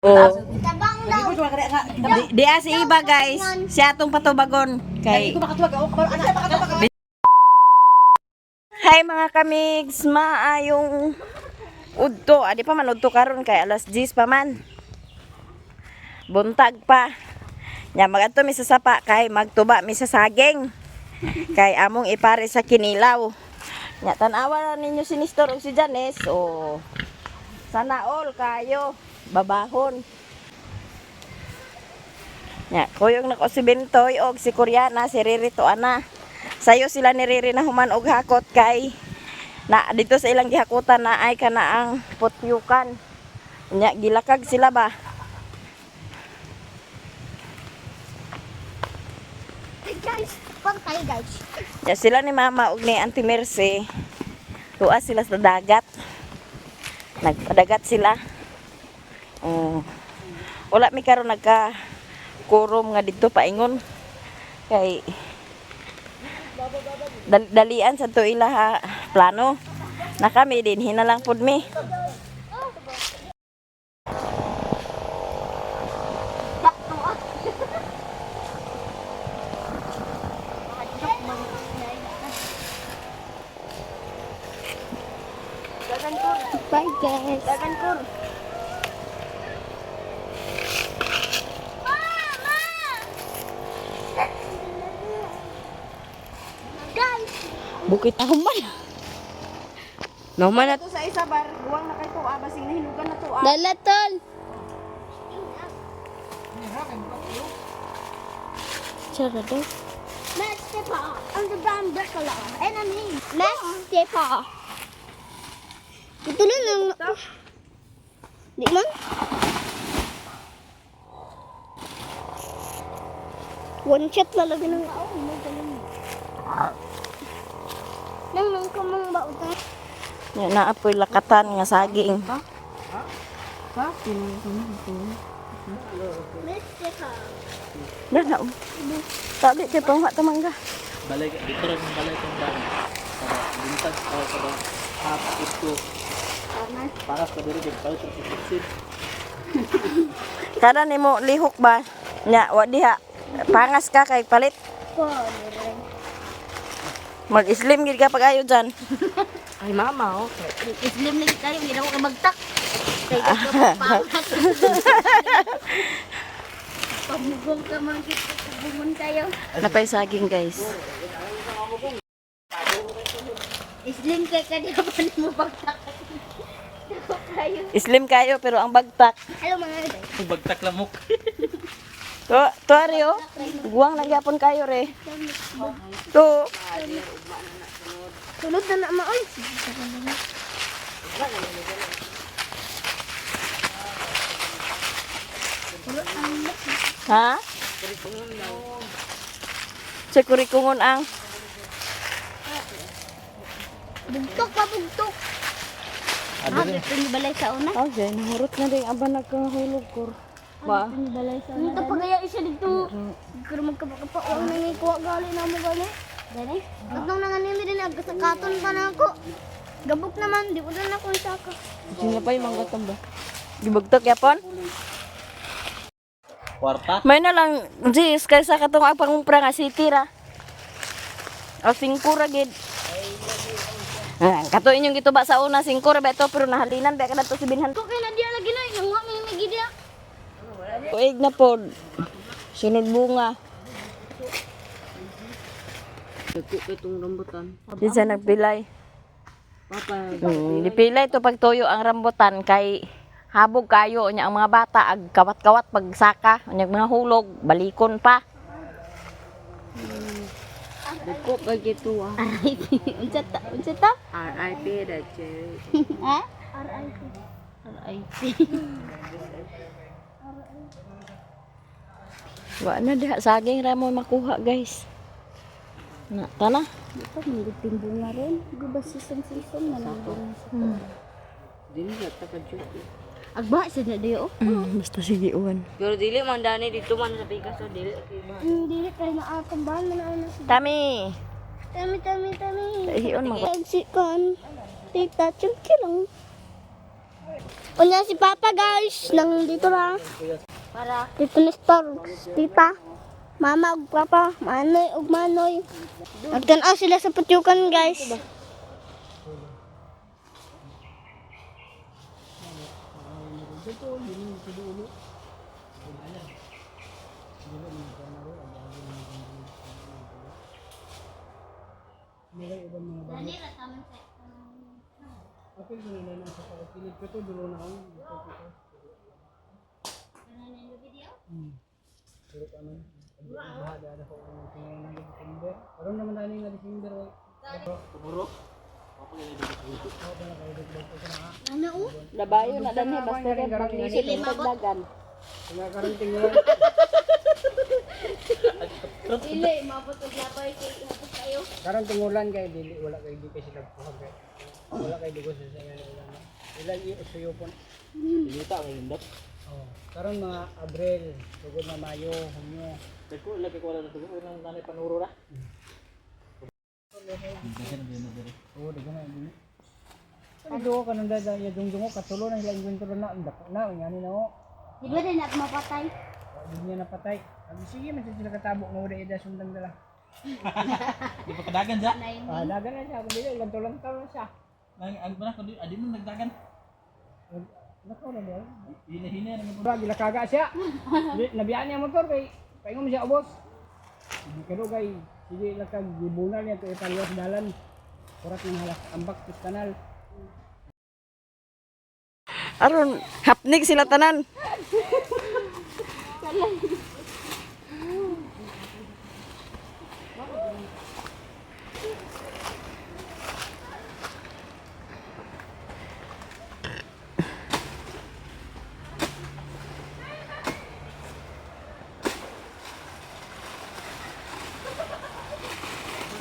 Oh. Tabang daw. Di si iba, guys. Siya atong patubagon kay Hi mga kamigs, maayong udto. Adi pa man udto karon kay alas 10 pa man. Buntag pa. Nya magadto mi sa sapa kay magtuba mi sa saging. Kay among ipare sa kinilaw. Nya tan-awa na ninyo si Nestor ug si Janice. Oh. Sana all kayo babahon. Nya, kuyog na ko si Bentoy og si Koreana, si Riri to ana. Sayo sila ni Riri na human og hakot kay na dito sa ilang gihakutan na ay kana ang putyukan. Nya gilakag sila ba? Guys, pag tayo, guys. Nya sila ni Mama og ni Auntie Mercy. Tuwa sila sa dagat. Nagpadagat sila. Oh. Wala mi karon nagka kurom nga didto paingon kay dalian sa to ila ha, plano. Na kami din hinalang pud mi. Bye, guys. Mama! Guys! Bukit ako man. No man to sa isa bar, guwang na kay tuwa basing nahinugan na tuwa. Dala, tol! Sarado. Let's step off. On the brown brickla. And I mean, let's step off. Ito lang ang... Di man? One shot lalagay ng ako. May ganun. Nang nang kamang bautang. Nya naa po'y lakatan nga saging. Let's step off. Dala. Oh. Tabi kay pangha ta mangga. Balay dito rin ang balay kong dami. Kada buntag o kada half ito. Para sa diri kay palit sa sitsit. Kada nimo lihok ba? Nya wa diha. Pangas ka kay palit. Mag-slim gid ka pag ayo dyan. Ay, mama, okay. Islim lagi tayo, hindi na ako kay magtak. Kay pangas. Pamugong ka man kita, pamugong tayo. Napay saging, guys. Islim kay ka di pa mo bagtak. Ako kayo. Slim kayo pero ang bagtak. Hello mga guys. Bagtak lamok. To, to ari oh. Guwang na gyapon kayo re. To. Sunod na na maoy. Ha? Sa kurikungon ang Bugtok pa bugtok. Ah, dito ni balay sa una. Okay, nahurot na din aba nagkahulog ko. Ba? Balay sa una. Ito pagaya isa dito. Pero magkapakapa o nang ikuha gali na mo gali. Dali. Katong nang anime din agkasakaton pa na ako. Gabok naman, di ko na ako isaka. Sino pa yung mga ba? Gibugtok yapon? Kwarta. May na lang, Jis, kaysa katong ang pangumpra nga city ra. O, 5 ra gid. Ah, kato inyong gituba sa una, 5 ra ba ito, pero nahalinan ba ka na to si Binhan. Ko kay na diya lagi na, nang wa may lagi diya. Tuig na pod. Sunod bunga. Dagko kay itong rambutan. Di siya nagpilay. Papa, Dipilay to pagtuyo ang rambutan kay habog kayo nya ang mga bata ag kawat-kawat pagsaka nya mga hulog balikon pa. Dagko kay ito ah. RIP. Unsa ta? Unsa ta? RIP, Rachel. Ha? RIP. RIP. Wa na diha saging ra mo makuha, guys. Na tana. Di pa may bunga ron. Guba season season na lang. Dili na ta ka joke. Agba sa na diyo. Basta sige uwan. Pero dili man dani dito man sa Picasso dili. Hindi kay na akong bahan man na sa. Tami. Tami tami tami. Iyon mga Sikan. Tita chimki lang. Unya si Papa guys, nang dito lang. Para Dito ni store, tita. Mama ug papa, manoy ug manoy. Nagtan-aw sila sa putyukan guys. Karon naman na nga December wa. Puro. Ano o? Labayo na danhi basta rin paglisod ng tagdagan. Nga karon tingnan. Dili, mabot og labay kay hapos kayo. Karon tingulan kay dili wala kay di kay sila buhag kay. Wala kay dugo sa inyo ulan. Ila suyopon. Dilita ang hindot. Oh, karon mga Abril, sugod na Mayo, Hunyo. Dako lagi ko wala na tugo nang nanay panuro ra. Oo, daghan na dili. Ano ko kanang dada ya dungo katulo na sila ingon tulo na ang dako na ngani na oh. Di ba din ako mapatay? Di niya napatay. Sabi sige man sila katabo nga wala ida sundang dala. Di pa kadagan ja. Ah, dagan na siya kung dili lantaw-lantaw na siya. Nang ano ba na kundi adi mo nagdagan. Nakaw na ba? Hina-hina na mo. Mura gilakaga siya. Nabiyaan niya ang motor kay paingon mo siya ubos. Sige karo kay sige lakag gibunal niya to ipaluwas dalan. Kurat ng halak ambak tis kanal. Aron hapnig sila tanan.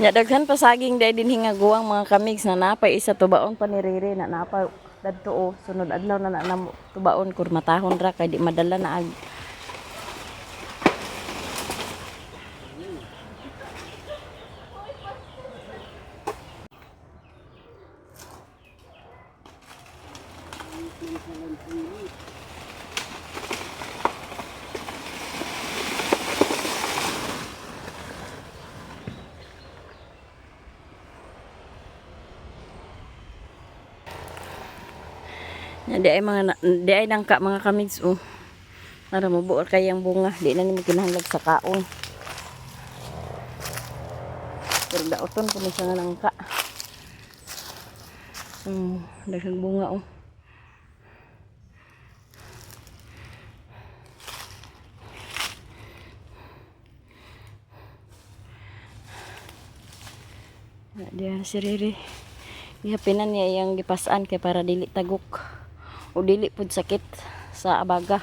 Nya daghan pa saging dahil din hingaguang mga kamigs na napay isa tubaon pa ni Rere na napay dadto o sunod adlaw na na namo tubaon kur matahon ra kay di madala na ag. Nya di ay mga di ay nangka mga kamigs o. Para mo buor kay ang bunga di na nimo kinahanglag sa kaon. Pero daoton ko siya nga nangka. Daghang bunga oh. Diyan si Riri. Gihapinan niya iyang gipasan kay para dili tagok o dili pud sakit sa abaga.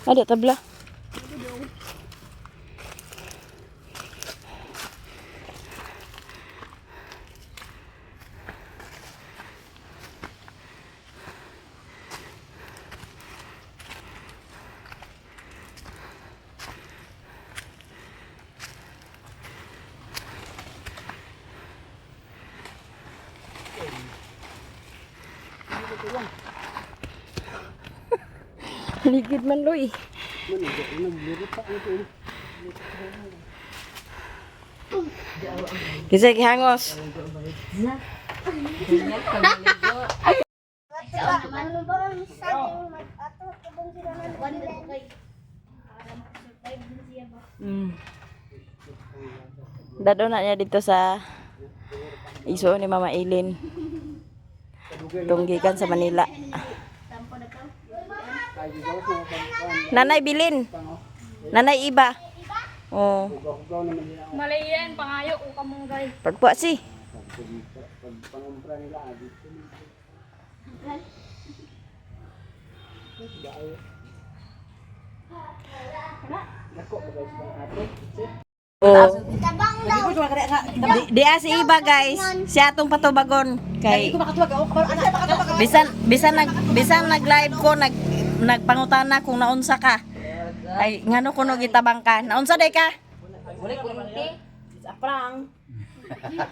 Ada tabla. Ligid man loy. Kisay gihangos. Ano ba ang saging mag-ato? Kabang sila ng Dado na niya dito sa iso ni Mama Ilin. Tunggikan sa Manila. Nanay Bilin. Nanay Iba. Oh. Malayan pangayo o kamunggay. Pagpuwa si. Pangumpra nila ah, dito. Dako ba guys ang ato? Oh. Tabang daw. Di, di ah, si Iba guys. Siya atong patubagon kay Bisan bisan nag bisan nag live ko nag nagpangutana kung naunsa ka. Ay ngano kuno gitabang ka? Naunsa day ka?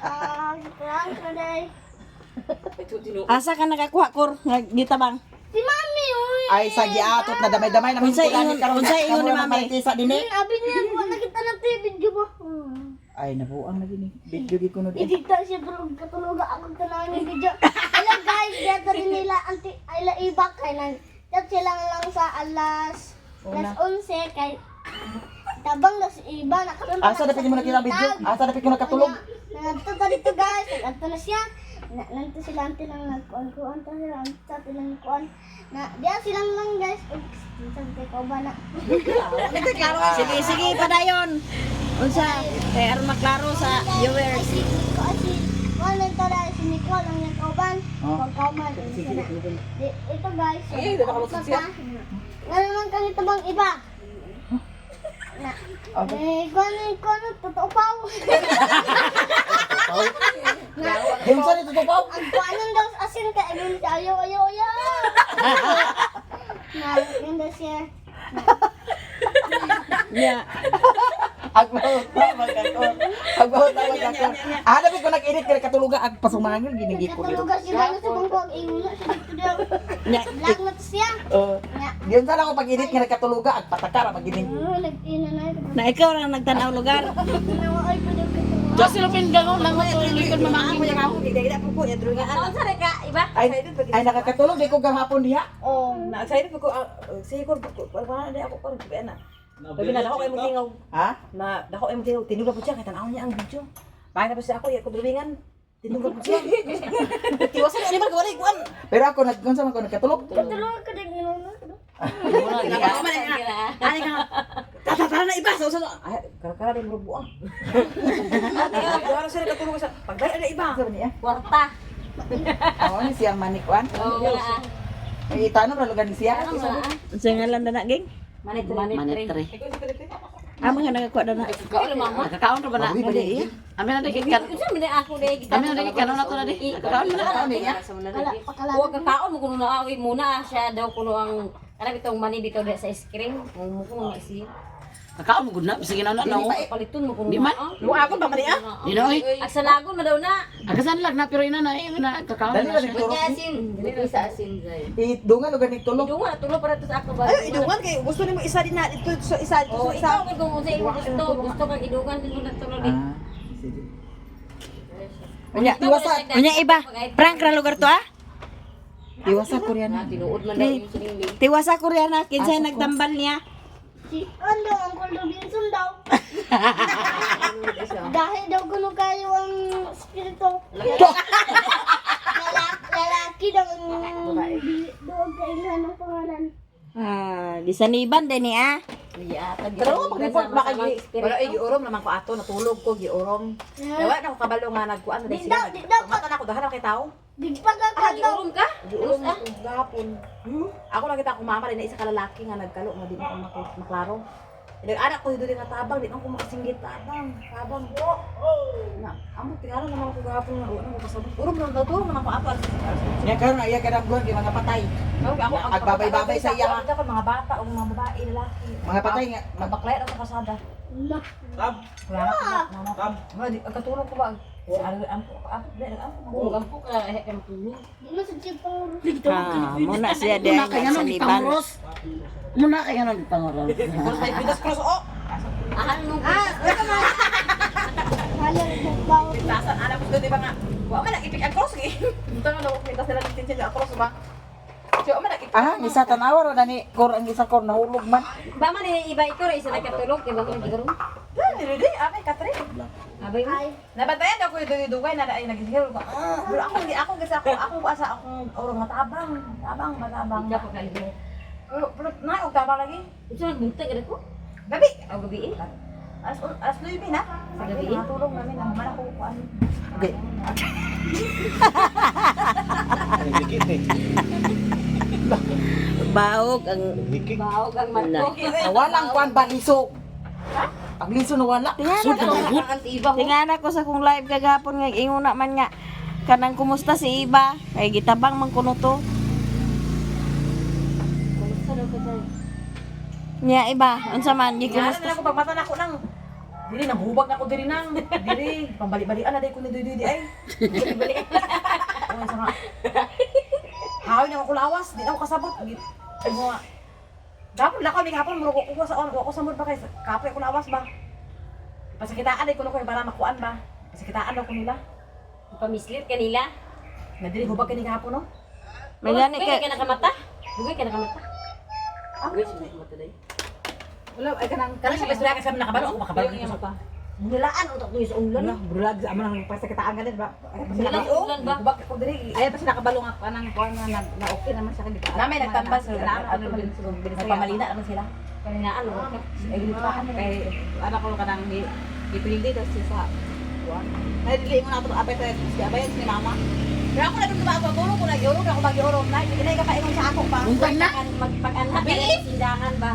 Ah, prank na day. Asa ka nakakuha kor nga gitabang? Si Mami, uy. Ay sa giatot na damay-damay naman Unsay ingon ni Mami? Marikisa din eh. Abi niya, wala nakita na to yung video ba? Ay nabuang na gini. Video gid kuno di. Idita siya pero katulog ako tanawin yung video. Hello guys, dito rin nila anti ay la iba kay nang chat sila lang sa alas alas 11 kay tabang na si iba na karon pa Asa dapat mo nakita ang video? Asa dapat ko nakatulog? Nangadto ta dito guys, nangadto na siya. Na, nanto sila ante lang nagkuan-kuan ta sila ante sa silang kuan. Na diya silang lang guys. Oops, sabi ko ba na. Sige, sige, padayon. Unsa kay aron maklaro sa viewers. Ay, si Nico, ay, si kuan lang tara, si Nico lang yung kauban. Oh. Huwag kauban. Ito guys. Ay, Nga naman kami tabang iba. Na. Eh, kuan, kuan, totoo pa. Yung sa nito tupaw. Ang kuanan daw sa asin kay ayun siya, ayaw, ayaw, ayaw. Na, ganda siya. Yeah. Agbaot ta magkakon. Agbaot ta magkakon. Ah, dapat ko nag-edit kay katulog ag pasumangil gini gid ko. Nagkatulugan sila na sa bangko, ang ingon na siya dito daw. Vlog na to siya. Oh. Nga. Diyan sana ako pag-edit nga nakatuluga ag patakara magining. Oh, nag-ina na. Na ikaw lang nagtanaw lugar. Nawa ay pwede ko. Diyos silupin gangon lang mo likod mamangin. Ay, ay nakakatulog di ko gahapon diha. Oh, na-excited po ko. Sige ko, wala na ako ko na. Sabi na dako kay mo tingaw. Ha? Na dako kay mo tingaw, tinuga po siya kay tan-aw niya ang video. Bakit tapos siya ako, iya ko drawingan. Tinuga po siya. Tiwasan ni man wala kuan. Pero ako nag unsa man ko nagkatulog. Katulungan ka din yun. Ani ka. Tata na iba sa sa. Ay, kara-kara din mo buang. Wala siya nakatulog sa pagdali na iba. Sa niya. Kwarta. Oo, ni siyang manikwan. Oo, wala. Ay itanong ra lugar ni siya. Unsa ngalan na na, ging? Manitre. Ah, mga nakakuha na na. Nakakaon ra ba na? Mabuhi ba di? Amin na di kan. Unsa man ako day Amin na di kanon na to na di. Nakakaon na. Ano niya? Wala, pakala. Huwag kakaon mo kuno na awi muna siya daw kuno ang kanang itong mani dito di sa ice cream. Mo kuno na siya. Kakaon mo gud na sige na na no. Paliton mo kuno. Di man. Luagon pa man niya. Di na oy. Ag salagon na daw na. Agasan lang na pero ina na eh na kakaon Dali na ra siya. ni tulog. Asin, dili sa asin zay. Idungan lugar ni tulog. Idungan na tulo para to sa ako ba. Ay, idungan kay gusto nimo isa din na dito sa isa dito Oh, sa isa. ikaw kung unsa imong gusto, gusto kang idungan din mo na tulo di. Ah, sige. Unya, iwasa, Unya iba. Prank ra lugar to ah? iwasa Koreana. Tinuod man daw yung sining Tiwasa Koreana kinsay nagtambal niya. Si ano, Uncle Robinson daw. Dahil daw kuno kayo ang espiritu. Lalaki daw ang doon kailan ang pangalan. Ah, disaniban din ni ah. Pero mag-report ba kay wala ay giurom naman ko ato natulog ko giurom. Wala na ko kabalo nga nagkuan na Di sila. daw, di daw. Mata na ako dahan ako kay tao. Di pa ka Ah, giurom ka? Giurom ako gahapon. Ako nakita ko mama rin na isa ka lalaki nga nagkalo nga di na ako maklaro. Nag-anak ko dito nga tabang, di na ako makasinggit tabang, tabang. Na, amo tingala naman ako gahapon nga wala ko kasabot. Urom lang daw turong naman ako ato. Nya karon iya ka daggon kay mga patay. Ako Agbabay-babay sa iya, ha? Ako mga bata o mga babae, lalaki. Mga patay nga. Mabaklay ako sa kasada. Na. Tab. Wala na ako. Tab. Wala di katulog ko ba? Sa ano ampo ampo di ampo. Oh, gampo ka eh kang tulog. Di mo sa chipang Ah, muna siya di Muna kay ano saniban. panguros. Muna kay ano panguros. Cross may pitas cross oh. Ahan mo Hala, nagbawa. Pintasan anak ko di ba nga. Wa man nag-ipik ang cross eh. Unta nga daw pintas nila ng ang cross ba. So man nag-ipik. Ah, isa tanawa ra ni kor ang isa kor nahulog man. Ba man eh, iba ikaw ra isa nakatulog, iba ko nagigaro. Dili abay katre. Abay mo. Ay, Nabantayan ako yung dugay na ay naghihiro ko. Pero ako hindi ako kasi ako ako asa akong oro nga tabang, tabang matabang. Hindi ako kalibro. Pero pero na og tabang lagi. Unsa man buntag ra ko? Gabi. Aw gabi eh. Alas alas 9 na. Sa gabi eh. Natulog namin ang man ako kuan. Okay. Naglikit eh. Baog ang Naglikit. Baog ang marko. Nawalang kwan ba lisog? Ang liso nawala. Ang iba ho. Tingana ko sa kong live kagahapon nga inguna man nga kanang kumusta si Iba kay gitabang man kuno to. Kumusta daw Nya iba, unsa man Nga gikumusta? na ako pagmata na ako nang diri nang hubag na ako diri nang diri pambali-balian na dai ko ni Duy Duy di ay. Bali-balian. Oy sa nga. Hawi na ako lawas, di na ako kasabot. Ay mo nga. Gapon lakaw mi gapon murag ko sa on, ako sa murag ba kay kapoy ako lawas ba. Pasakitaan ay kuno ko para makuan ba. Pasakitaan ako nila. Pamislit kanila. Na diri hubag kini gapon no. May gani Dugay kay ka nakamata? Dugay ka nakamata? Wala ay kanang Kana siya basura ka sa nakabalo ako makabalo Yung ko sa mata. Nilaan utak ko sa ulan. Wala, bulag sa amo nang pasakitaan ganin ba. Ay pa sila Bulag sa ulan ba? Hubag ako diri. Ay pa sila kabalo nga kanang kuan nga na, na okay naman siya kay Namay nagtambas na ano Nagpamalina naman sila. Kaninaan mo ka. Ay gilitahan kay anak ko kanang gipildi daw siya sa kuan. Ay dili mo na ato apay sa si abayan si mama. Pero ako na dun ako tulog ko na giurong ako mag-iurong na. Hindi ka paingon sa ako pa. Untag na. Magpag-anha ka sa sindangan ba?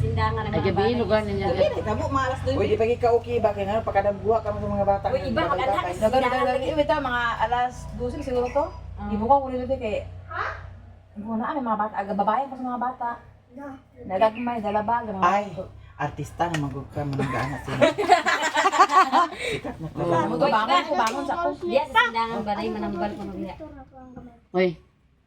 Sindangan ang Ay mga gabi balay. lugar niya. Gabi na tabo mga alas 2. Uy, di pa ka okay ba kay ngano pagkadamguha ka mo sa mga bata. Uy, iba mag-anha ka sa Dagan sindangan. dagan ito mga alas 12 siguro to. Ibuka ko nito kay Ibuka na may mga bata, aga babae ko sa mga bata. Nagagmay, dalabag, mga Ay, artista na magug ka mananggaan sila. Sikat na ka. Mo to bangon ko bangon sa ako. Diya sa sindangan balay manambal ko niya. Hoy.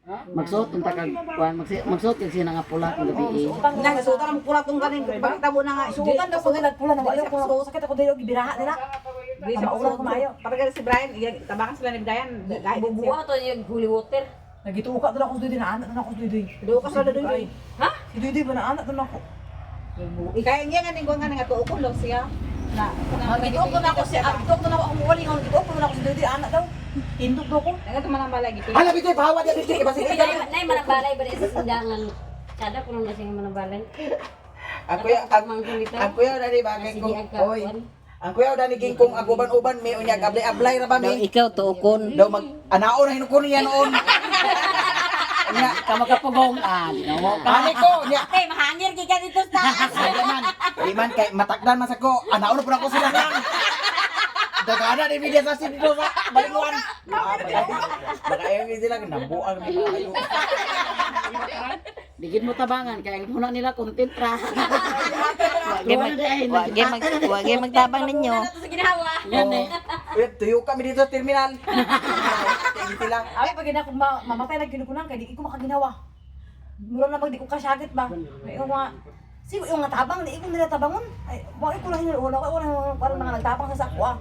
Magsuot unta kag kuan, magsuot kag sina nga pula kung gabi. Eh. Nang suotan ang pula tong ganin bakit tabo na nga. Suotan daw ko nila pula na wala ko sakit ako dili og gibiraha nila. Dili siya Maulan ko maayo. Parang si Brian, tabangan sila ni Brian. Dahil din siya. Bubuha to yung holy water. Nagituka doon ako sa Duy, naanak doon ako sa Duy. Duo ka sa Duy. Ha? Si Duy ba naanak doon ako? Kaya niya nga ning nga nga tuo ko lang siya. Na Gituok doon ako siya, gituok doon ako ang wali nga gituok doon ako sa Duy, anak daw. Tindog daw ko. Nga to man ang balay gipildi. Hala bitoy pahawa di bitoy kasi Nay manambalay ba sa sindangan? Sada ko na siya manambalay. Ang kuya ang kuya dani ba kay kung oy. Ang kuya dani king kung aguban-uban mi unya ablay-ablay ra ba Daw mi. ikaw tuokon. Daw mag anao na hinukon niya noon. Nya Ka makapugong ah. Nawa ka. ani ko nya. Ate, mahangir kay ka dito sa taas. Ay, di man. Di man kay matakdan man sa ko. Anao na pud ako sila nang. Dagana ni media sa dito sa balingwan. Baka ayaw sila nabuang ni kayo. Digid mo tabangan kay ang muna nila content ra. Wag gyud magtabang ninyo. Sa ginawa. Gani. Uy, tuyo kami dito sa terminal. Kaya sila. Abi pag gina kung mamatay lang kinukunang kay di ko makaginawa. Mura na pag di ko kasagit ba. May yung mga Sigo yung nga tabang, di ko nila tabangon. Ay, wa ko lang wala ko wala parang mga nagtabang sa sako ah.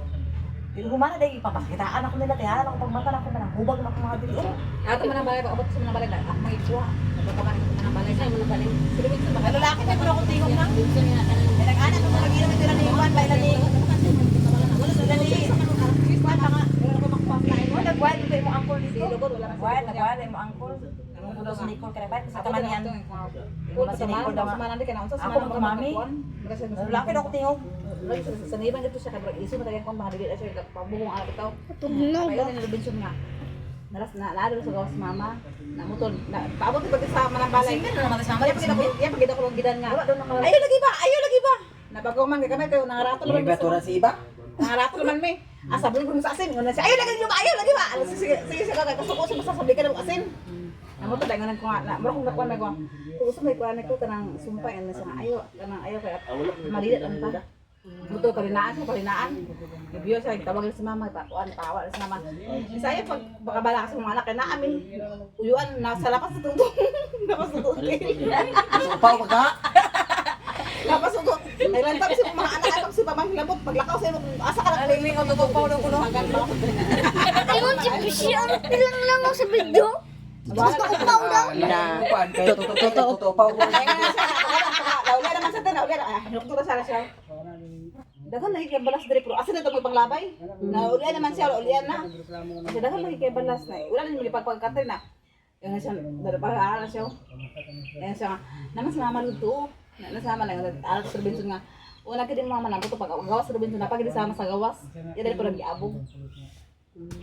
Pero humana dai ipapakitaan ako nila tihanan ako pagmata na ako manang hubag na ako mga dili. Oh, Ato man ang balay abot sa mga balay na ako magikuha. Nagpapakan ko man ang balay. Sa manambalay. Sila minsan baka lalaki may kuno akong tingog na. Minsan nga kanang Nag-anak ko mga ginamit nila ni Juan ba ila ni Sila ni Juan pa nga. Wala nagwal dito imong angkol dito. Nagwal, nagwal imong angkol. Imong kuno sa Nicole kay nagwal sa tamanian. Kung sa man, sa man kay naunsa sa Ako magmami. Lalaki na ako tingog. Sa niban dito siya kay brag iso matagan kon mga dili na siya pabuhong anak itaw. Tugnaw ba? Kayo ni Robinson nga. Naras na naadol sa gawas mama. Namutol na paabot pag sa manambalay. Simple na naman sa mama. Iya pagita ko lang gidan nga. Wala daw nakawala. Ayo lagi ba? Ayo lagi ba? Nabago man kay kami kayo nangarato May naman. batura si iba. Nangarato naman mi. Asa buli ko sa asin. Nguna siya. Ayo lagi ba? Ayo lagi ba? Alas sige sige sige kay kasuko sa basta sabi ka na asin. Namo to dayon ko nga na mura kong nakuan ko. Kung gusto may kuan ko kanang sumpay ano siya nga, ayo kanang ayo kay malila lang ta. Buto kalinaan sa kalinaan. Ibiyo siya tawag sa mama pa kuan tawa sa mama. Bisaya pag baka bala ka sa mga anak kay naamin uyuan nasa lapas sa tutong. Lapas sa tutong. Upaw ka. Lapas sa tutong. Naglantab sa mga anak atong si pamang hilabot paglakaw sa imo kung asa ka lang Aling ang totoo pa ko no. Ayun, si PCR lang lang ako sa video. Gusto ko pa daw. Na. Totoo totoo pa. Naula naman sa tanan, naula. Ah, hinukto na sana siya. Daghan lagi kay balas diri pero asa na to may panglabay? Naula naman siya, ulian na. Kasi daghan lagi kay balas na. Wala na milipag pagkatri na. Yung siya, dara pa ara siya. Ayan siya nga. Naman sa mama luto. Na sa mama lang ara sa Robinson nga. Una kay din mama na to pag gawas sa Robinson na pag sama sa gawas. Ya dali pa giabog.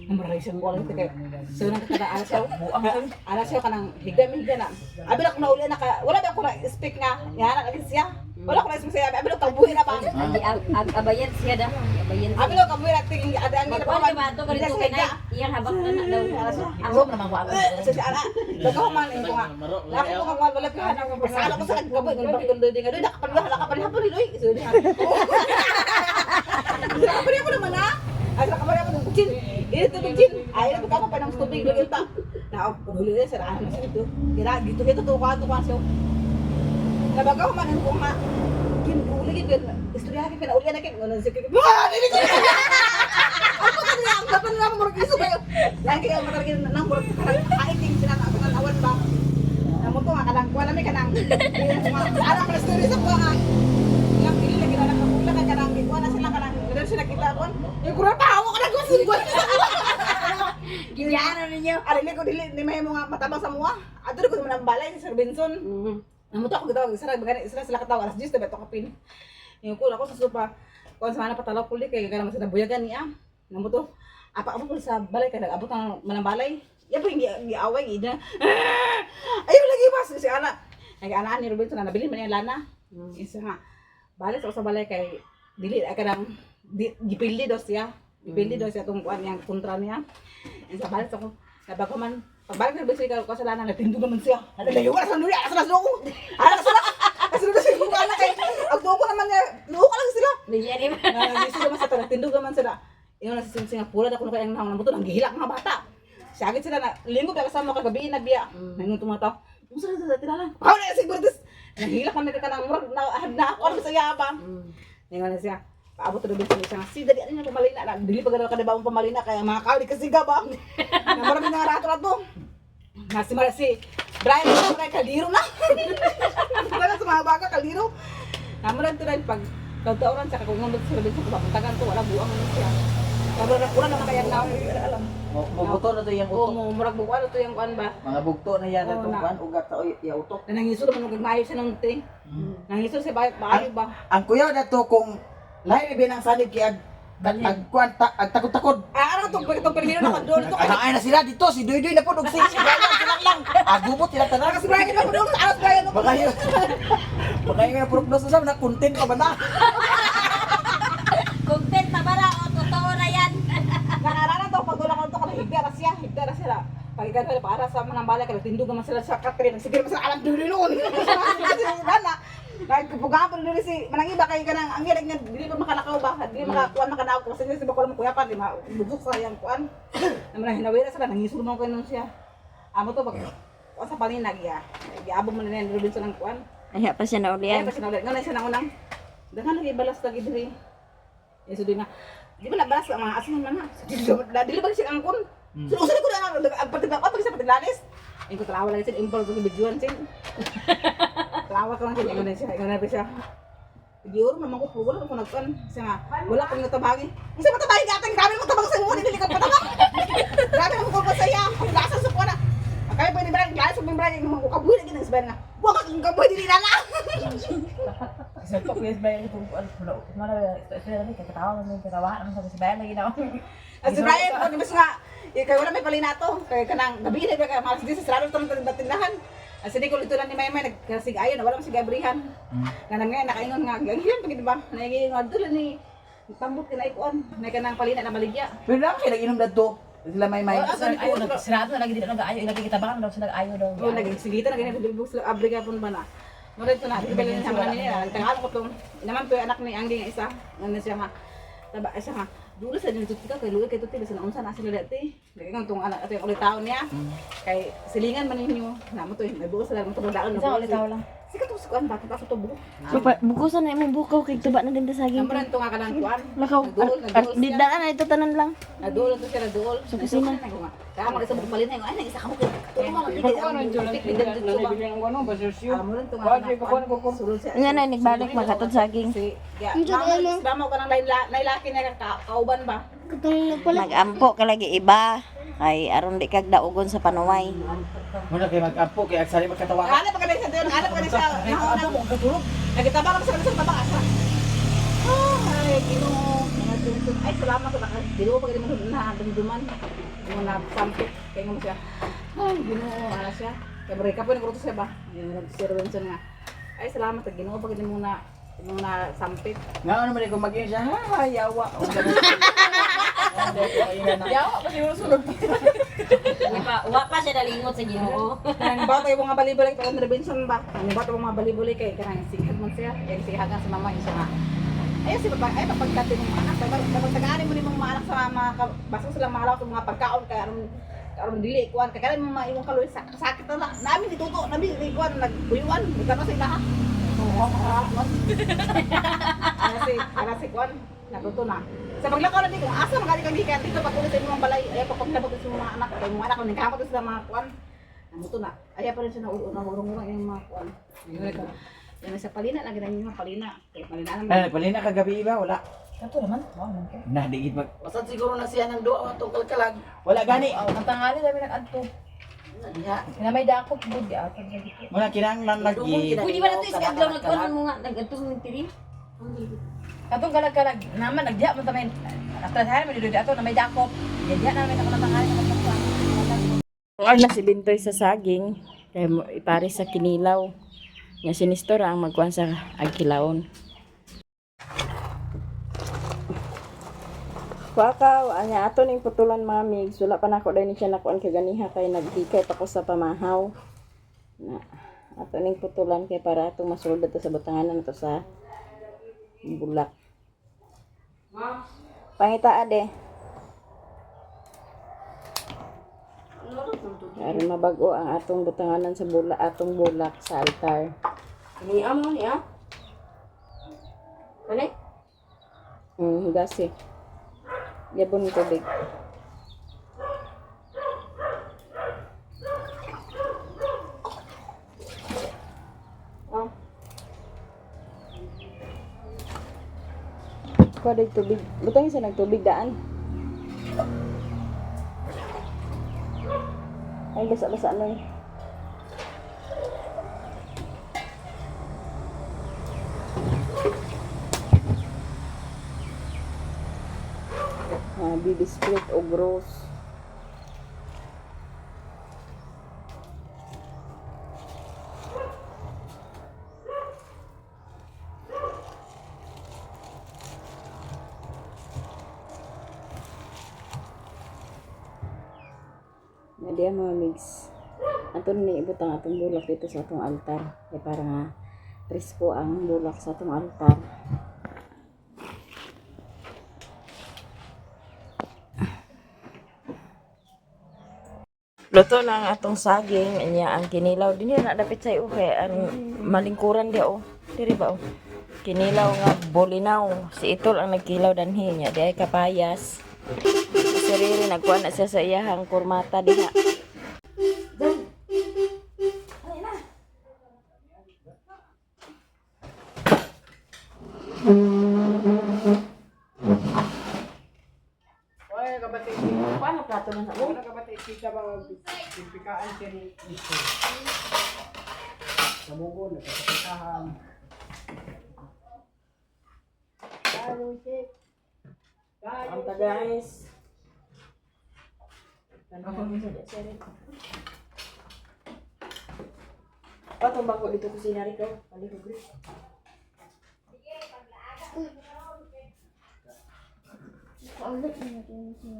Maray siyang wala kay. So nang kada ara siya. Ara siya kanang higda mi higda na. Abi na ko nauli na ka. Wala ba ako na speak nga. Nga na lagi siya. Wala ko na sa abi lo kabuhi na pa. Agi abayan siya da. Abayan. Abi lo kabuhi na tingin ada ang Magkuhan ka ba ito ganito kay Nay? Iyang habak na na daw. Ako naman ko ako. Sa siya ana. Bagaw man ko nga. Ako ko nga wala ko hanap. Sa ko sa kabuhi ng bakit doon nga doon nakapaluha nakapaluha oy. Nakapalya ko naman ah. Ay nakapalya ko ng chin. Ini tubig chin. Ay ito ka pa ng tubig lagi ta. Na huli na sir ano sa ito. Kira gitu gitu to ka to ka siya. Nabagaw man ko nga. Kin uli gid istorya kay pinauli na kay ngono siya. Wah, dili ko. Ako ka niya ang dapat na murag iso kayo. Lagi kayo matargin nang murag kaiting sila na atong awan ba. Namo to nga kanang kuha nami kanang. Ara pa story sa kuha nga. Yang dili lagi na nakapula kay kanang kuha na sila kanang ganun sila kita kon. Yung kura pa ako kanang kuha sila. Ginyano ninyo. Alin ko dili ni may mga matabang sa mua. Adto ko man ang balay si Sir Benson. Namo to ako gitawag sila bagani sila sila katawag alas 10 na beto kapin. Yung ko ako sa sopa. Kuan sa mana patalaw kuli kay kana man sa buyagan niya. Namo to apa ako sa balay kay nag-abot ang manang balay. Ya po yung giaway ina. Ayaw lagi mas si ana. Nag-anaan ni Robinson na nabili man niya lana. Isa nga. Balik sa sa balay kay dili ay kanang gipildi daw siya. Gipildi daw siya tong kuan niyang kontra niya. Isa balik sa ko nabago man pagbalik na Robinson ko sa lana nagtindog naman siya. Nalayo ka sa nuri asa na ko. Ana sa kasi na siya ana kay ag duko naman niya. Duko lang sila. Bigyan ni ba? Nagisi naman sa tindog naman sila. Ingon na sa Singapura na kuno kay ang naong nabuto nang gihilak mga bata. Sagit sila na linggo pa kasama kagabi na biya. Nangon tumataw. Unsa na sa tinalan? Pao na siguro this. Nahilak kami ka kanang murag na na ako sa iya ba. Ningon na siya. Paabot na din siya. Si dali ano pamalina na dili pa gano'n ka ba pamalina kaya mga kawli kasi ba. Na marami na rato-rato. Na si Mara si Brian na kaliro na. Wala sa mga baga kaliro. Namulan to rin pag pagtauran sa kung sa Robinson kung papuntagan to wala buang ano siya. Pero wala naman kaya na alam. Mubuto na to yung Oo, utok. mo murag buwan to yung kuan ba. Mga bugto na yan Oo, itong na. kuan ugat sa iya utok. Na nangiso naman og maayo siya nung te. Nangiso siya ba maayo ba. Ang kuyaw na to kung lahi na binang sanib kay ag ag kuan ta, ag takod-takod. Ah, ano to pag itong pirmino na kadol to Ay na sila dito si Doy Doy na po og si si Brian sila lang. Agubot sila tanan. kasi Brian na kadol ano Brian Baka yun. Baka yun na prognos sa na content pa ba na? Content na ba na o totoo na yan? Nakarara to pag wala ko to kanang higda ra siya, higda ra sila. Pag ikaw para sa manang balay kay tindog naman sila sa Catherine, sige naman sila alam dulo noon. Gana. Nagpugahan pa dili si manang iba kay kanang ang ilag nga dili pa makalakaw ba, dili makakuan makanaog kasi si bakol mo kuyapan di ma bugok sa iyang kuan. Naman hinawira sila nangisod man ko nun siya. Amo to pag kuan sa paninag ya. Giabot man na ni Robinson ang kuan. Ay, pa siya na Kaya ulian. pa siya naulit. Nga na siya naunang. Daghan lagi balas lagi diri. Eh so di nga. Di ba nabalas ang mga asin man ha. Dili ba siya angkon? So usa ko na ang patigla ko pag sa patiglalis. Ay ko talawa lagi siya impor ko bidyuan sin. Talawa ko lang siya ingon na siya, ingon na siya. Giuro naman ko pero wala ko nagkuan. Siya nga, wala akong natabangi. Unsa matabangi ka atang grabe mo tabang sa mo dili ka patabang. Grabe mo ko sa iya. Ang lasa sa kuan. Ang kaya pa ni Brian, glaso ni Brian, mo kabuhi lagi nang sabayan nga. Wa ka kung kabuhi dili na na. Sa to kuya bayan ko wala wala ito ito katawa man katawa naman sa bayan lagi na. As si Brian po, mas nga, eh, kay wala may palinato. Kay kanang gabi na kay malas di sa sarado tong tindahan. As hindi ko lito lang ni Maymay nagkasig ayon wala man sig abrihan. Nga nang ngayon nakaingon nga ganghilan pag di ba? Nagaingon adto ni tambot kay kuan, na kanang palina na maligya. Pero lang kay nag-inom dadto. Sila may may. Ayo nagsirado na lagi dito nag-ayo lagi kitabangan daw sila nag-ayo daw. Oh, nagsigita na ganyan bilbog sila abri gapon ba na. Mura ito na, di ba lang sa mga nila, tangal ko tong naman po yung anak ni Anggi nga isa, ano siya nga, taba siya nga, dulo sa dito ka kay luoy kay tuti bisan unsa na sila dati. Lagi tong anak ato yung ulit taon niya. Kay silingan man ninyo, namo to may buo sila mo to daon. Isa ulit tao lang. Sikat to sa kuan bakit ako to buo. So, pa, bukusan na imong bukaw kay tuba na din ta saging. Naman to nga kanang kuan. Lakaw. Naduol, naduol Di siya. daan na ito tanan lang. Naduol to siya, naduol. Sa kusina. Kaya mo sa bukmalin na ay nang isa ka mo kay tulungan lang Pagkuhan ang julan nabigyan ng ano, basersyo. Amo rin to nga. Kuhan siya, kukuhan ko. Sulod siya. Nga na nagbalik makatod saging. Si, ya, mama, mama ko nang lailaki niya kauban ba? Katong nagpalit. Magampo ka lagi iba. Ay aron di kag daugon sa panuway. Muna kay mag-ampo kay agsali magkatawa. Hanap pa ka na siya, hanap pa ka na siya. Nauna mo katulog. Nagitaba ka sa sa tabang asa. Ay, Ginoo, mga tungtong. Ay, salamat sa naka. Ginoo pa mo na dumduman. Mo na sampit kay mo siya. Ay, Ginoo, ana siya. Kay Marika po nagruto siya ba? Ayun, si Robinson nga. Ay, salamat sa Ginoo pa mo na Imong na sampit. Nga ano man kung mag-iyon siya, ha, yawa. Yawa pa siguro sulod. Wa pa siya nalingot sa Ginoo. Kanang bata yung mga balibalik pag intervention ba? Kanang bata yung mga balibalik kay kanang sighag man siya. Kay sighag sa mama yun siya nga. Ay si papa ay papagkati mong mga anak. Dapat tagaan mo ni mong mga anak sa mga basta sila mahalaw sa mga pagkaon kay aron aron dili kuan kay kanang mga imong kaloy sakit na namin dituto namin di kuan nagbuyuan nagkano sa ilaha. Ana si kuan natuto na. Sa paglakaw na di kung asa man kang gikan dito pag sa imong balay ay pag sa imong mga anak kay mga anak ning kamot sa mga kuan. Namuto na. Ay pa rin siya naurong-urong yung mga kuan. Yan sa palina lagi na yung palina. Kay palina naman. Ay, palina kagabi ba? Wala. Kato naman. Wow, man kay. Na, di gid mag... Basta siguro na siya ng duwa atong kalkalag. Wala gani. Ang tangali dami nag-adto. Diha. Na may dakop gud giatag sa dito. Muna kinahanglan lagi. Pwede ba na ito is adlaw nagkuan mo nga nag-adto sa mentiri? Katong kalag-kalag naman nagdiha man ta may atrasahan man dito ato na may dakop. Diha na may nakatangali sa pagkuan. Kuan na si Bintoy sa saging kay ipare sa kinilaw. Nga si Nestor ang magkuan sa agkilawon. Wakaw, anya ato ning putulan mga migs. Wala pa nako dahil ni siya nakuan kaganiha kay nagdikay pa ko sa pamahaw. Na ato ning putulan kay para atong masulod to sa butanganan to sa bulak. Pangita ade. Aron mabago ang atong butanganan sa bulak, atong bulak sa altar. Ni amo ni ah. Kani? Hugasi. Yabon ng tubig. Oh. Kuha day tubig. Butang sa nagtubig daan. Ay, basa-basa na eh. Ah, baby split o gross. Na diya mga migs. Ato ni ibutang atong bulak dito sa atong altar. Kaya para nga presko ang bulak sa atong altar. Luto na ang atong saging, anya ang kinilaw. Dinhi na dapit sa iyo kay ang malingkuran dia oh. Diri ba oh. Kinilaw nga bolinaw. Si Itol ang nagkilaw danhi niya. Di ay kapayas. Si Riri nagkuha na siya sa iyahang kurmata diha. Oy, kabatay. Paano plato na sa Wala kabatay kita ba pipikaan siya ni Isko. Sa mugo nagkakapitahan. Anta guys. Patong bako dito kusina rito. Palihog rin. Ulit na rin siya.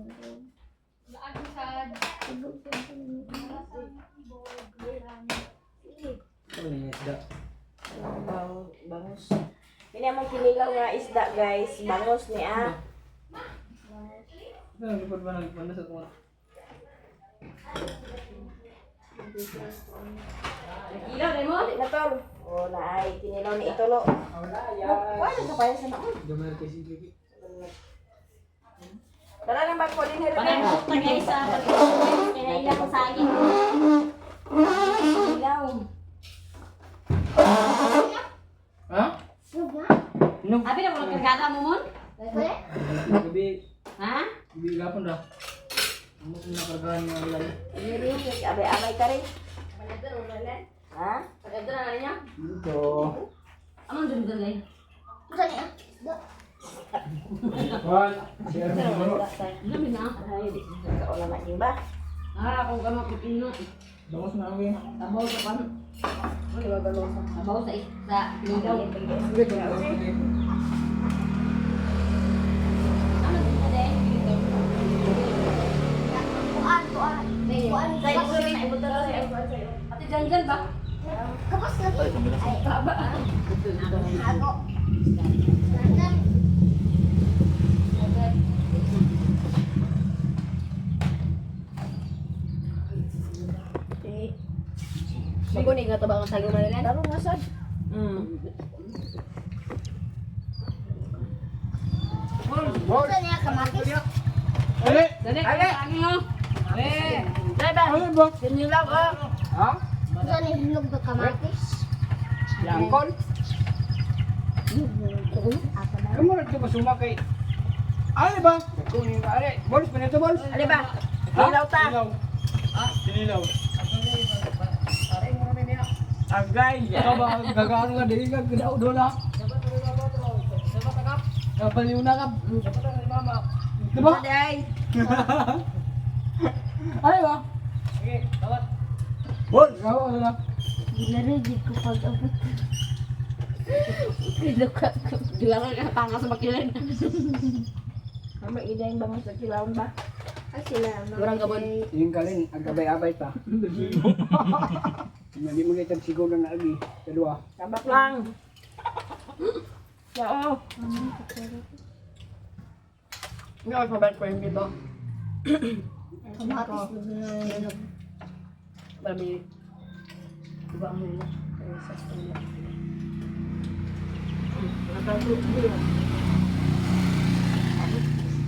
Bang, bangus. Ini among kinilaw nga isda guys. Bangus ni ah. Nalipad ba nalipad na sa tuwa? Nagkilaw dai mo? Dali na tol. Oh, na ay kinilaw ni Itolo. Wala sa kaya sa naon. Gamay kay sige. Dala ng bako din here. Parang bukta guys sa kaya ilang saging. Ilaw. Ha? Abi na mo kargada mo mon? Gabi, Ha? gabi gapon ra. Amo kung nakargahan nga wala. Abay-abay ka rin. Ha? Pagkadto na niya. Dito. Among dun dun eh. Saan niya? Da. One, share mo. Lami na. Ay, di. Kauna na ba? Ah, kung kamo pipino. Damos na kami. Sabaw sa pan. Sabaw sa sa ligaw. Ano dito de? Kuan, kuan. Kuan, Ate Janjan ba? Kapos lagi. Ay, Hago. Langan. Magunig nga to ba ang sago man nila? Tarong nga sad. Gusto niya kamatis? Ale! Dali, ale. Ale ba? Sinilaw ah. Ha? Gusto niya hinog na kamatis? Langkol? Kamu na ito pasuma kay... Ale ba? Kunin ka, ale. Bols, panito bols. Ale ba? Sinilaw ta. Sinilaw. Sinilaw. Agay. Ikaw ba, gagaano ka, dili ka, gadaw dola. Kapaliw na ka. Diba? Day. Ay ba? Sige, tawad. Bol! Ikaw, ano na? Ginarigid ko pag-abot. Dilara ka tanga sa bakilan. Mama ida yung bango sa kilawon ba? Ah, sila. Murang gabon. Yung kalin, agabay-abay pa. Hindi mo kita siguro na agi. Kadua. Tabak lang. Oo. Hindi ako pabalik ko yung dito. Kamatis na hinog. Marami. Iba ang nila. Sa stola.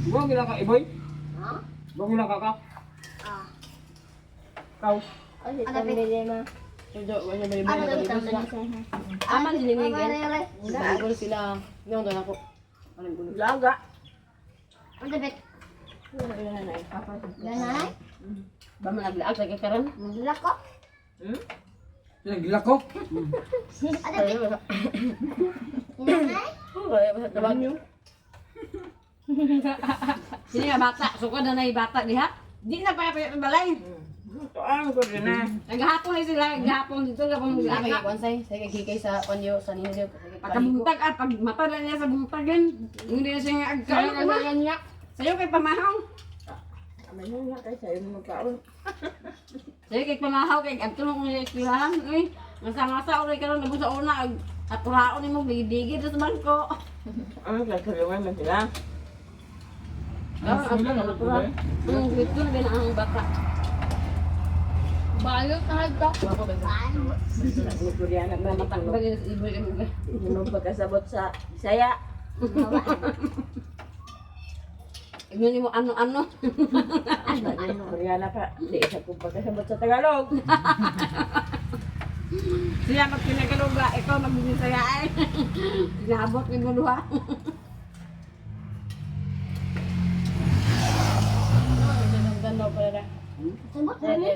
Buwag gila ka, iboy? Ha? Buwag gila ka ka? Ah. Kaw. Ano ba? Ano ba Aman din yung Ano ba? Nagul sila. Yung doon ako. Laga. Ano ba? Ganay? Ba man naglaag sa karon? Nagla ko? Gila ko. Ano ba? Ganay? Sini nga bata, sukad na na bata diha. Di na pa pa balay. Tuang ko rin na. Naghapon na sila, naghapon dito na pong Ay, laka. kuan say, say kay kay sa panyo sa ninyo. Pagkabuntag at pag mata na niya sa buntagan, hindi na siya nga agkaroon niya. Sa'yo kay pamahaw. Aman nga kay sayo mo kaon. Sa'yo kay pamahaw kay adto mo kung eskwelahan. Uy, ngasa-ngasa ulit karon nabot sa una ag aturaon nimo bigidigi sa bangko. Ano kay tulungan man sila? Ah, dito na din ang bata. Balot na ito. Koreana ba Matang bagay sa iboy kami ba. Hindi mo pagkasabot sa Bisaya. Ignon mo ano-ano. Koreana pa. Di isa ko pagkasabot sa Tagalog. Siya magpinagalog ba, ikaw magbibisaya ay. Sinabot ni Maluha. Dandan daw pala na.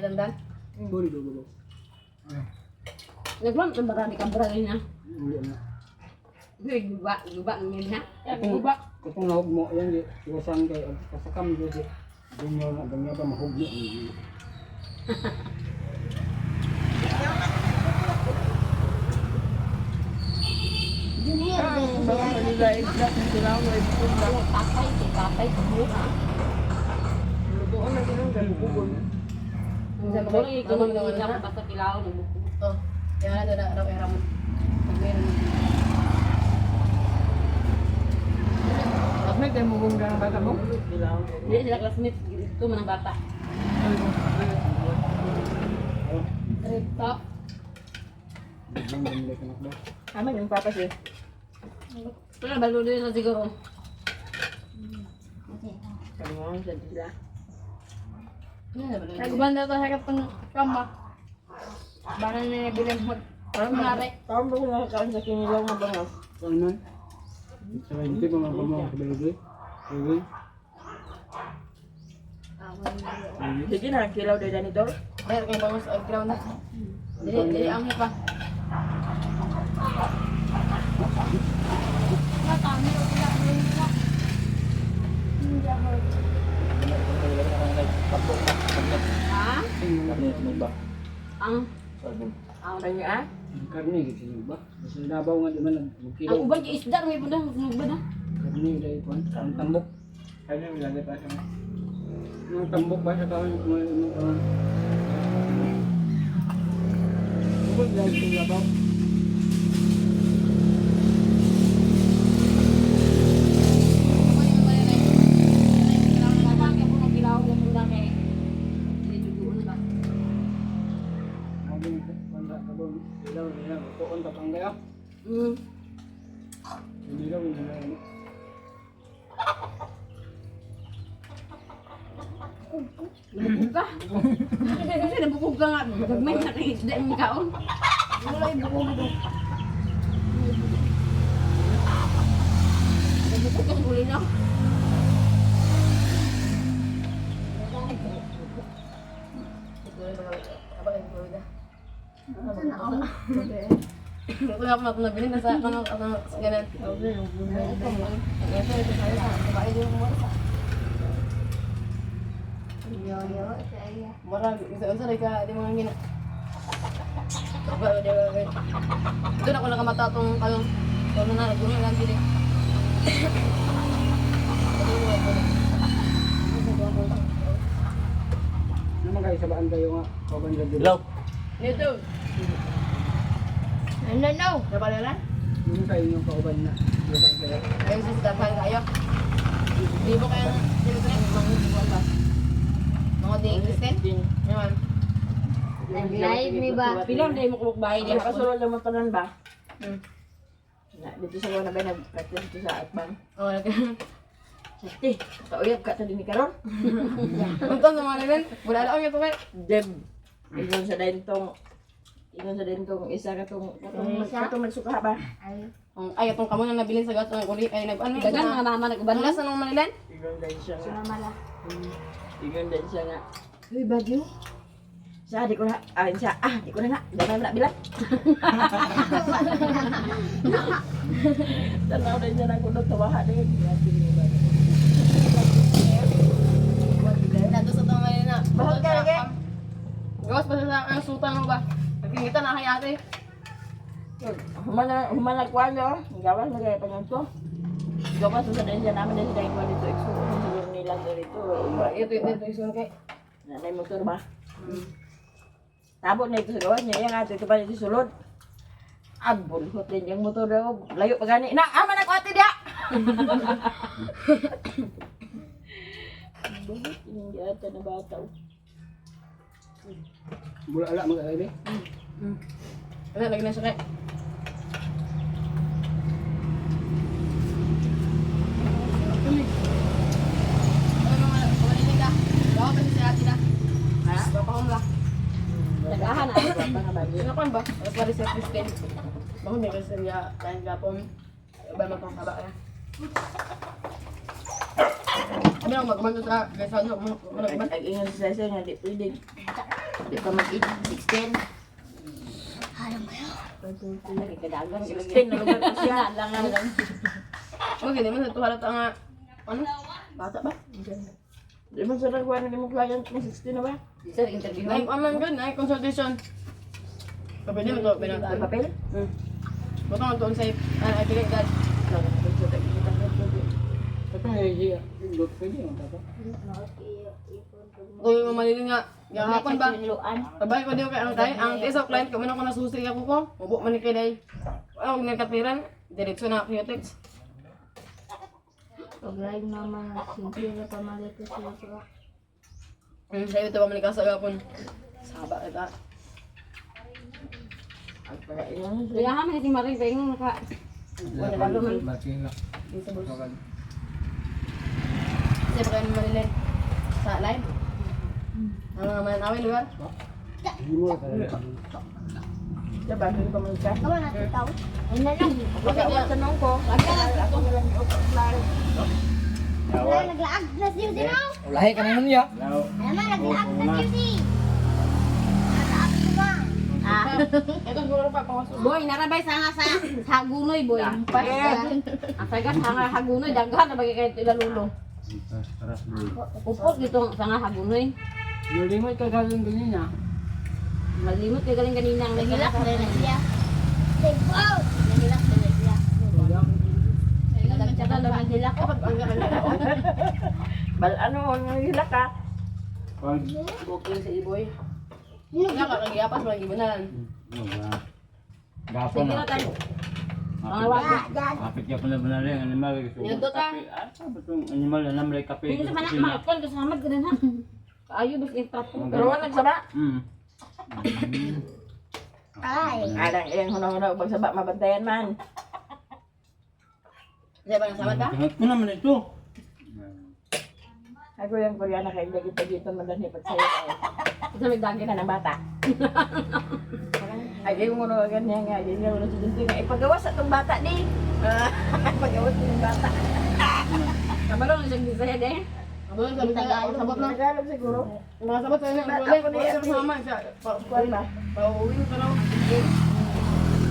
Dandan. Buri do do. Naglam ang marami kang brali na. Uli na. Uy, guba, guba ng yan ha. Guba. Kung nahog mo, yan di. Iwasan kay kasakam di. Ganyan na, ganyan ba mahugno. Junior din siya. Tatay, kay tatay, sa buha. Sorry, ikaw mag basta kilaw mo. Oh, yan na na raw era mo. Pag meron. Classmate, mo kung gano'ng bata mo? Hindi sila classmate, dito man ang bata. Rito. Aman yung papa siya. Pero balo din sa siguro. Kamu sa sila. Nagbanda to harap ng kama. Baka na bilang mag... Kunwari. Kaon ba sila kaon sa kinilaw nga bangos? Ano nun? Sa hindi pa mga pamang sa Belgium. Belgium. Sige na kilaw dahil ganito. Bayar kay bangos og crown na. Dili dili ang hipa. Ha? Banyo ah. Karne gid sila ba? Sa Davao nga di man nagkilo. Ang uban kay isda may punda ba na. Karne dai kuan, ang tambok. Karne lagi pa sa. Ang tambok ba sa kaon mo mo kaon. Ubod lang sa Davao. Ilaw nila, tuon pa pang kayo. Ilaw nila. Nabukog ka. Kasi nabukog ka nga. Gagmay na kay isda yung kaon. Wala yung bukog do. Nabukog ka sa gulay na. Wala ko na nabili nasa ano ano ganun. Murag isa unsa ka di mga ngina. Ba di ba. Doon ako nakamata tong kalong. Kono na guno lang dili. Naman kayo sa baan kayo nga, kauban sa dulo. Hello. Nito. Ano no? Napala na? Naman kayo yung kauban na. Kauban kayo. Ayun sa daghan kayo. Di ba kayo sila sa mga buwan ba? Mga di Kristen? Naman. Nag-live mi ba? Pila mo mo kubok bahay di Nakasulod lang mo tanan ba? Hmm. Na, dito sa na ba nag-practice dito sa Atbang. Oh, lagi. Sakti, kauyab ka ta dinhi karon. Unta sa mga level, wala lang yung tumay. Deb. Ingon sa dentong ingon sa dentong isa ka tong katong katong nagsuka ba? Ay, itong kamo na nabilin sa gas ng uli ay nag ano. Dagan mga mama nag-uban na sa nung Manilan. Ingon din siya nga. Ingon din siya nga. Uy, bagyo. Sa di ko na ah siya ah di ko na nga gamay man na bilang. Tanaw din siya nang kunod tawaha din. Dato sa tong Manila. Bahag ka lagi. Gawas pa sa ang suta mo ba? Nagkingita na kay ate. Humana humana kuan yo, gawas na kay pangan ko. Gawas sa din siya namin din siya kuan dito igsuon siguro nila dito. Ito ito ito isun kay. Nanay motor ba? Tabot na ito sa gawas niya, yang ato ito pa dito sulod. Ag, bulhot din yung motor daw. Layo pa gani. Na, ama na ko ate dia! Bulhot, hindi ata na bata. Bulala mo kayo, eh. Ano lagi na siya kay. Ano mga kamalini ka? Gawa pa si ate na. Ha? Gawa pa humla. Nagahan na. Ano kan ba? Alas pa rin sa Kristen. Baka may kasi niya kain gapon. Ba man kaba ka. Ano ang magman sa guys ano magman. Nag-ingon sa sir nga di pwede. Di pa mag-16. Harang kayo. 16 na lugar ko siya. Lang lang. Okay, di man sa tuhala ta nga ano? Bata ba? Di man sa nagkuha na mo client mo 16 na ba? Sir, interview. Ay, aman gud, ay consultation. Kapag mo to binata. Papel? Butong ang tuon sa ay pili dad. Ito ay iya, got pwede yung tapo. Uy, mamalili nga. Gahapon ba? Babay ko diyo kay ang tay, ang tiis sa client ko man ako nasusi ako ko. Ubo man ni kay day. Ay, og nagkatiran, diretso na Qtex. Pag-live mama, simple na pamalit ko sila sila. Sayo ito ba man sa gapon. Saba kita. Kaya man si Marie kay nung naka Batin lang. Kasi baka yung Manilin sa live. Ang mga manawin lugar. Hindi mo talaga. Diba, hindi pa magka? Kamu na titaw? Ano lang? Pagka tanong ko. Ako na lang yung Wala naglaag na siya sino? Ulahi ka na nun ya. Alam mo, naglaag na siya Naglaag ko ba? Ito siguro pa pawas. Boy, narabay sa nga sa hagunoy boy. Ang saga sa nga hagunoy daghan na bagay kay ilalulo. Upot dito sa nga hagunoy. Yung limot ka kalong ganyan niya. Malimot kay galing kanina ang Nahilak na na siya. Wow! Nahilak na na siya. Nagtsaka naman nila ko. Bal ano, ang hilak ka. Booking sa Iboy. Wala ka kagiyapas mga gibunan. Gapo Sige na. na tayo. Kapit ka pala ba na rin, animal. Nindot, ah. Kape. Ah, ba itong animal na namlay kape? Hindi sa manak makakon kasama ganun ha. Kaayo bas intrato. Pero wala nagsaba. Ay. Alang ilang hunong-hunong pagsaba mabantayan man. Di ba nasama ka? Tingat ko naman ito. Ako yung Koreana kay lagi pagito man danhi pagsayo. Sa may dagi na ng bata. Ay, yung uno ganyan nga, ganyan uno sa dito nga. Ipagawas sa itong bata di. Pagawas sa itong bata. Kabalo na siyang Bisaya de. Abang sabi sa sabot na. Tagalog siguro. Mga sabot sa inyo. Ba't Wala ako niya? sa mama siya. Kuwan ba? Pauwi pa raw.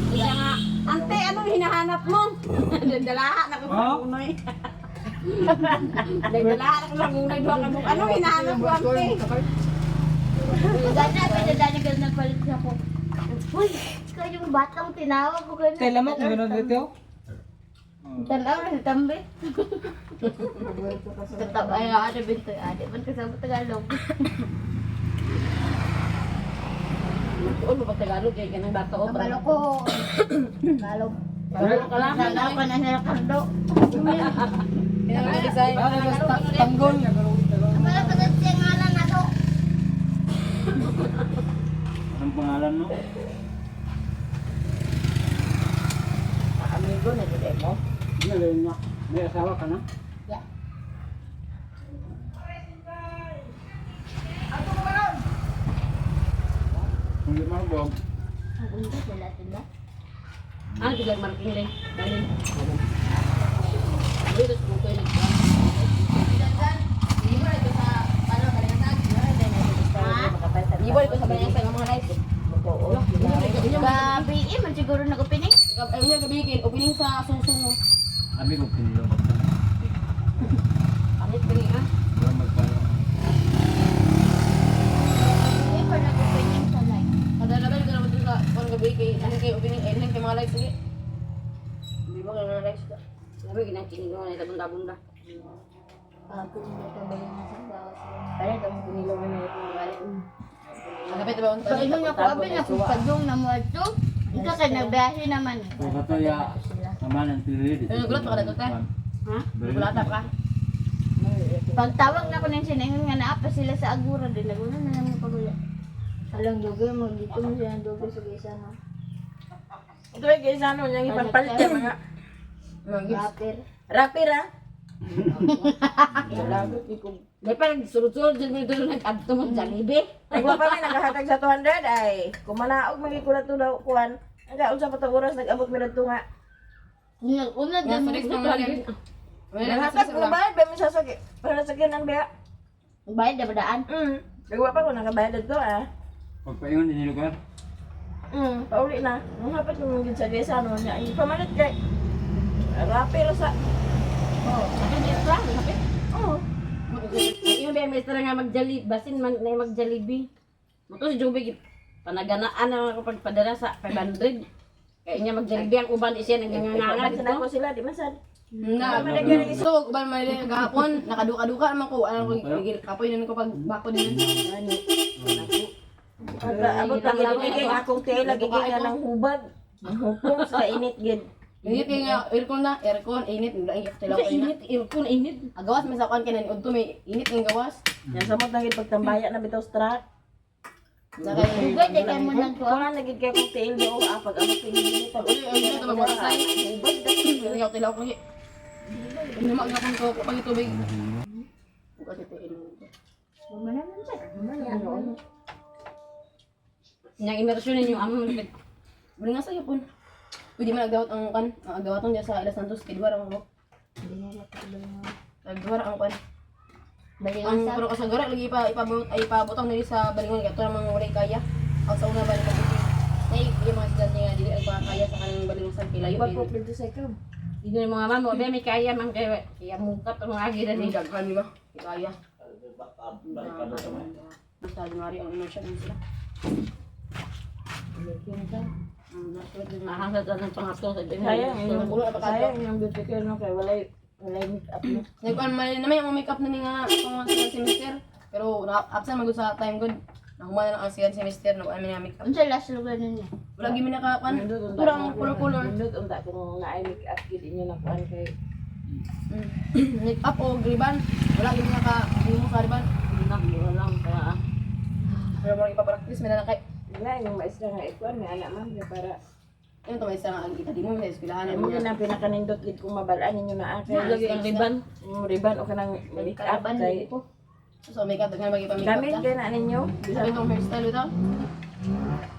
Siya nga, ante, anong hinahanap mo? Nagdalaha na ko sa unoy. Nagdalaha na ko sa unoy. Duha ka buok. Anong hinahanap mo, ante? Gana, pinadani ka nagpalit na ako. Uy, ikaw yung batang tinawag ko gano'n. Kay lamok mo ganun dito. Tanaw na si Tambe. Tataw ay ate binto ate man kasama Tagalog. Tuon mo pag Tagalog kay kanang bata o. Kabalo ko. Tagalog. Kabalo ka lang. Tanaw ka na si Ricardo. Tanggol. Kabalo ko sa siya ngalan na to. Anong pangalan no? Amigo na gid mo. Hindi na. May asawa ka na? Yeah. Hindi mo Bob. Ang unta sila sila. Ano biglang marking lang? Dalin. Dito sa bukoy nagkuhan. Iboy ko sa bayan sa mga lights. Gabi eh man siguro nag-opening. Ay niya gabi kay opening sa susungo. Abi ko pinilo. Pangit ba niya? Wala magpala. Eh pa nag-opening sa light. Kadalabel ko naman sa kung gabi kay ano kay opening ay kay mga lights sige. Di ba kay mga lights ka? Sabi ginang na tabon-tabon ba? Ako na ito ba yung sa bawas. Kaya itong pinilawan na ito. Nagapit ba unta? Pag nga ko abi na kung padung na mo ato. Ikaw kay nagbiyahe naman. Kung katoya, naman ang tilid. Ay, nagulat pa ka dito, te? Ha? Nagulat ka. Pagtawag na ko ng sinayon nga naa pa sila sa Agura din naguna na lang pagula. Alang dugay mo dito mo siya ang dugay sa gaysa no. Ito ay kay Sano niyang ipapalit yung mga Mga gifts. Rapper. rapper ah. Di pa nagsulod-sulod dyan mo dito nag-adto mo Jollibee. Ay wa pa may nagahatag sa 200 ay kumanaog magi ko na tulaw kuan. Ang unsa pa to oras nag-abot mi radto nga. Nag-una Nga din sa next mga lights. Wala na Naghatag ko bayad ba mi sasakyan para sakyanan ba? Bayad na ba daan? Nagawa pa ko nakabayad dito ah. Pagpaingon din lugar. Pauli na. Nung hapit ko gid sa gaysa no niya ipamalit kay rapper sa. Oh, Kapit may extra, kapit. Oh. Yung ba may extra nga mag-Jollibee, basin man na mag-Jollibee. Muto si Joby panaganaan na ako pagpadala sa 500. Kaya niya mag-Jollibee ang uban siya nanganganga Nagpamalit na dito. ko sila di man sad. Na, so, uban man rin gahapon, nakaduka-duka naman ko, ano ko, gigil, kapoy na ko pag bako din. Abot lang gid kay akong tiil lagi gid nga nang hubag. Ang hupong sa init gid. Init kay nga, aircon na, aircon, init, wala init, tilaw Sa ko na. init, aircon init. Agawas, may sakuan kay nan udto, may init ng gawas. Yan samot na gid pagtambaya na bitaw sa truck. Dugay di kay mo nagkuha. Kuha na gid kay akong tiil do ah pag abot kay pag Uli, ay, ito, magwasay. Hindi ako tilaw ko. Hindi magapon ko pag tubig. Bukas ito, ilong. Wala man siya. Nang immersyon ninyo among Wala nga sa'yo po. Pwede man nagdawat ang kan, ang agawaton diya sa Ilas Santos, kay duwara ang ko. Duwara ang kan. Ang pero kasagara lagi pa ipabot ay ipabotang nila sa balingon kay ato namang walay kaya. Ang sa una ba ni pag Nay, yung mga estudyante nga dili ang kaya sa kanang balingon sa kilayo. dito sa ikaw. Dito yung mga mamo, be may kaya man kay kaya mukat ang mga agi Dili dani. daghan di ba? Kaya. Basta January ang ano siya dun sila. Ahang sa tanang pangatlo sa ibig. Sayang yung Puno na pagkadto. sayang yung beauty care no kay walay walay make up no. Nagkuan mali na may ang make up na ni nga itong second semester. Pero na absent man gud sa time gud. Nahuman na lang ang second semester na kuan mi nga make up. Unsa last lugar ninyo? Wala gyud mi naka kuan. Pura ang color color. Nindot unta kung naay make up gid inyo na kuan kay Make up o riban. Wala gyud mi naka himo sa riban. Wala pa. Pero mo ipa-practice mi na lang kay. wala yung maestra nga ikuan nga anak ma'am kay para Ano to may isa nga ang kita di mo sa eskwelahan mo mo niya. ginang pinakanindot gid kung mabalaan ninyo na kay Lagi ang riban. Yung riban o kanang make up kay So make up daghan magi pa make up. gamit kay na ninyo. Sabi itong hairstyle ito.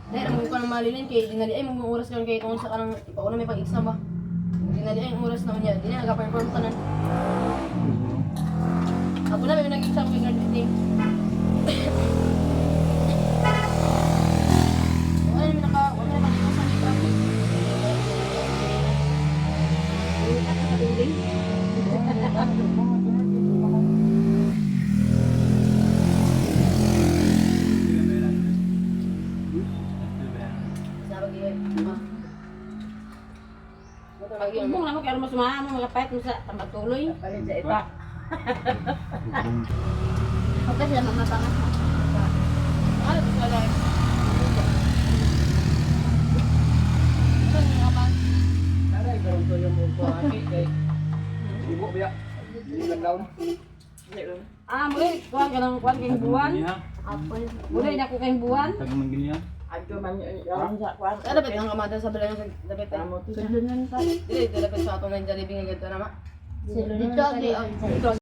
Dahil ang ko ng malilin kay dinali ay mga oras karon kay tungod sa kanang ipauna may pag-exam ba. Dinali ay ang oras na niya, di na nag-perform tanan. Ako na may nag-exam kay graduating. Wala naman naka, wala naman naka sa makeup. Sabi gyud. Pag Mong naman kay mas maano mga pait mo sa tambatuloy. Palit sa ipa. Okay sila mamapangas. Ano to sila guys? Ano yung kapan? Taray karon to yung mo aki kay Ibo biya. Dili lang down. Ah, muli kuan ka ng kuan kayong buwan. Apple. Muli na ko kayong buwan. Tag man gini ha. Adto man yung sa kuan. Sa dapat ang kamada sa bilang sa dapat. Amo to sa Dili, dapat sa atong nang Jollibee nga ganito na ma. Dito agi. Ito.